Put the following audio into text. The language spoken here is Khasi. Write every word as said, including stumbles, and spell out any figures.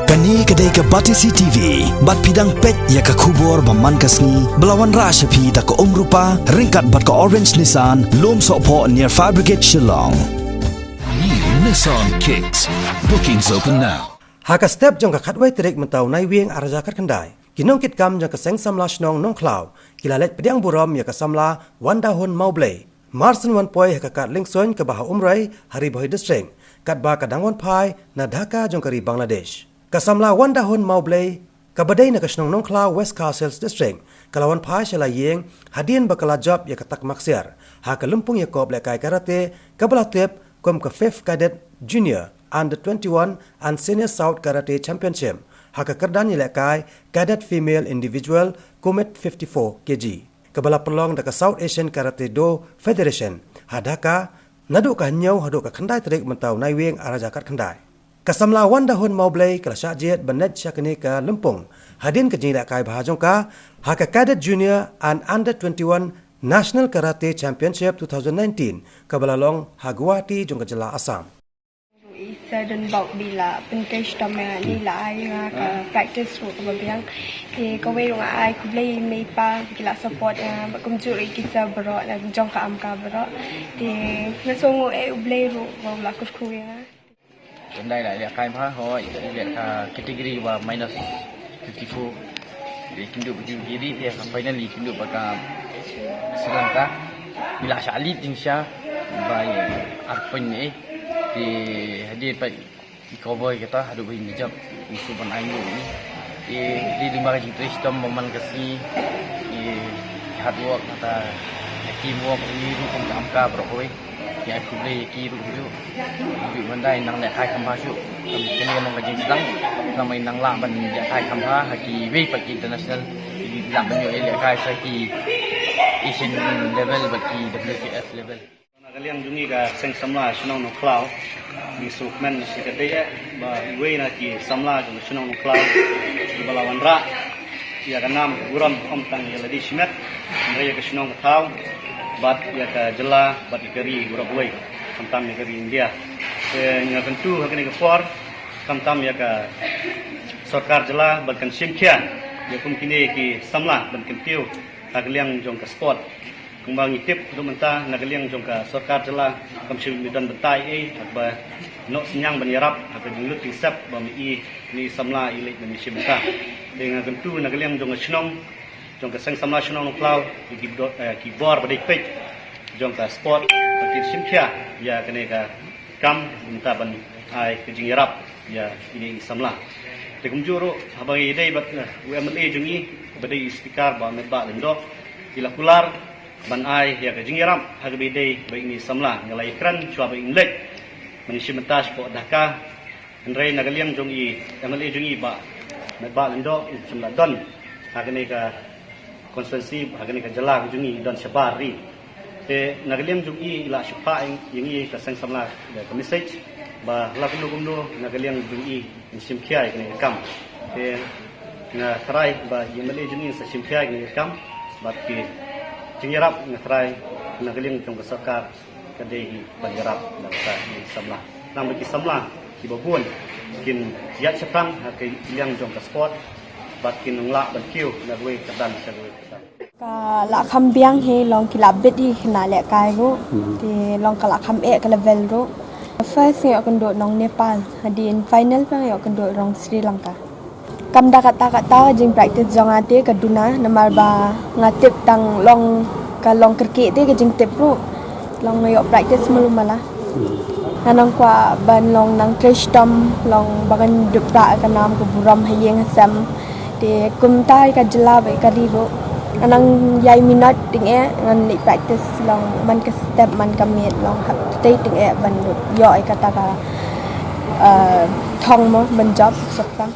Kane ka dei ka Batesi T V, bad phi dang peit ïa ka khubor ba man ka sngi, ba la wanrah sha phi da ka Umrupa, ryngkat bad ka Orange Nissan, Lumsohphoh near Fire Brigade Shillong. New Nissan Kicks. Bookings open now. Ha ka step jong ka khatwei tarik mynta u Naiwieng ar hajar khatkhyndai, ki nongkitkam jong ka Seng Samla Shnong Nongkhlaw ki la leit pdiang burom ïa ka samla Wandahun Mawblei, mar syn wan poi ha ka kad Lyngsoin kaba ha Umroi ha Ri Bhoi District, katba ka dang wan phai na Dhaka jong ka ri Bangladesh. Ka samla Wandahun Mawblei, kaba dei na ka shnong Nongkhlaw, West Khasi Hills District, ka la wan phai sha la ïing hadien ba ka la jop ïa ka takma ksiar ha ka lympung ïakob lehkai karate kaba la tip kum ka Fifth Cadet Junior, Under twenty-one and Senior South Karate Championship ha ka kyrdan ïalehkai Cadet Female Individual, Kumit fifty-four K G, kaba la pynlong da ka South Asian Karate Do Federation ha Dhaka, naduh ka hynñiew haduh ka khyndai tarik mynta u Naiwieng ar hajar khatkhyndai. Ka samla Wandahun Mawblei ka la shah jied ban leit sha kane ka lympung hadien ka jingïalehkai bha jong ka ha ka Cadet Junior and Under twenty-one National Karate Championship two thousand nineteen, kaba la long ha Guwahati jong ka jylla Assam. Isa don bok bi la pyntrei shitom ïa ni, la ai nga ka practice ruh kaba biang. Te kawei ruh nga ai khublei mei pa ki la support ïa nga, bad kumjuh ruh ki sa baroh na jong ka Amka baroh. Te nga sngewnguh eh U Blei ruh ba u la kyrkhu ïa nga. Hyndai la lehkai bha, hooid, leh ka category ba minus fifty-four. Te kynduh bad ki ri, te ka final kynduh bad ka Sri Lanka. Ngi la shah lead jingshisha ba ar point ne. Te hadien pat i cover kata haduh ba i jump, i shu ban ai nguh ni. Te dei lyngba ka jingtrei shitom ba man ka sngi. I hard work, kata team work, i rukom ka Amka baroh kawei. Ïa, khublei ïa ki ruh, ruh. Ruh ban dei nang lehkai kham bha shuh. Kane ka long ka jingsdang. Tang ba nang lah ban lehkai kham bha ha kiwei pat ki international. Ki lah ban ïoh lehkai sha ki Asian level bad ki W K F level. Na ka liang jong ngi ka Seng Samla Shnong Nongkhlaw, ngi sngewkmen shikatdei eh ba iwei na ki samla jong ka Shnong Nongkhlaw kiba la wanrah ïa ka nam ka burom ym tang ïa lade shimet, hynrei ïa ka shnong ka thaw bad ïa ka jylla bad ïa ka ri baroh kawei, khamtam ïa ka ri India. Te nga kyntu ha kane ka por khamtam ïa ka sorkar jylla ban kan shim khia ïa kum kine ki samla ban kyntiew ha ka liang jong ka sport. Kumba ngi tip haduh mynta na ka liang jong ka sorkar jylla kam shym don bynta ei ei, haba noh synñiang ban ïarap ha ka jinglut jingsep ba ma i, ma i samla i leit ban ïashim bynta. Te nga kyntu na ka liang jong ka shnong, jong ka Seng Samla Shnong Nongkhlaw, ki do-, eh, ki bor ba dei peit jong ka sport, ba kin shim khia ïa kane ka kam, mynta ban ai ka jingïarap ïa kine ki samla. Te kumjuh ruh haba ngi dei bad, eh, u M L A jong ngi ba dei i speaker Bah Metbah Lyngdoh, i la kular ban ai ïa ka jingïarap ha kaba ïadei bad kine ki samla. Nga la ïakren shuwa ba ngin leit ban ïashim bynta shapoh Dhaka. Hynrei na ka liang jong i M L A jong ngi Bah Metbah Lyngdoh, i shym la don ha kane ka constituency, ha kane ka jylla ka jong ngi, i don shabar ri. Te na ka liang jong i, i la shu phah ïa ngi ka Seng Samla ka message ba la kumno kumno na ka liang jong i ngin shim khia ïa kane ka kam. Te nga tharai ba i M L A jong i ngin sa shim khia ïa kane ka kam bad ki jingïarap, nga tharai na ka liang jong ka sorkar ka dei hi ban ïarap na ka bynta ki samla. Namar ki samla kiba bun kin ïaid shaphrang ha ka liang jong ka sport bad kin ym lah ban kiew na kawei ka kyrdan sha kawei ka kyrdan. Ka la kham biang hi, long ki la bit hi khynnah lehkai ruh. Hmm. Te long ka la kham eh ka level ruh. First nga ïoh kynduh nong Nepal, hadien final pat nga ïoh kynduh nong Sri Lanka. Kam da kata kata ka jingpractice jong nga te ka duna, namar ba nga tip tang long, ka long kyrkieh te ka jingtip ruh. Long nga ïoh practice malu mala. Nga nang kwah ban long nang trei shitom, long ba ngan dup rah ka nam ka burom ha ïing ha sem. Te kumta ïa ka jylla bad ïa ka ri ruh. Nga nang ïai minot tyngeh, ngan leit practice long man ka step man ka miet, long hap tei tyngeh ban ïoh ïa kata ka, eh, thong mo ban jop suk tam.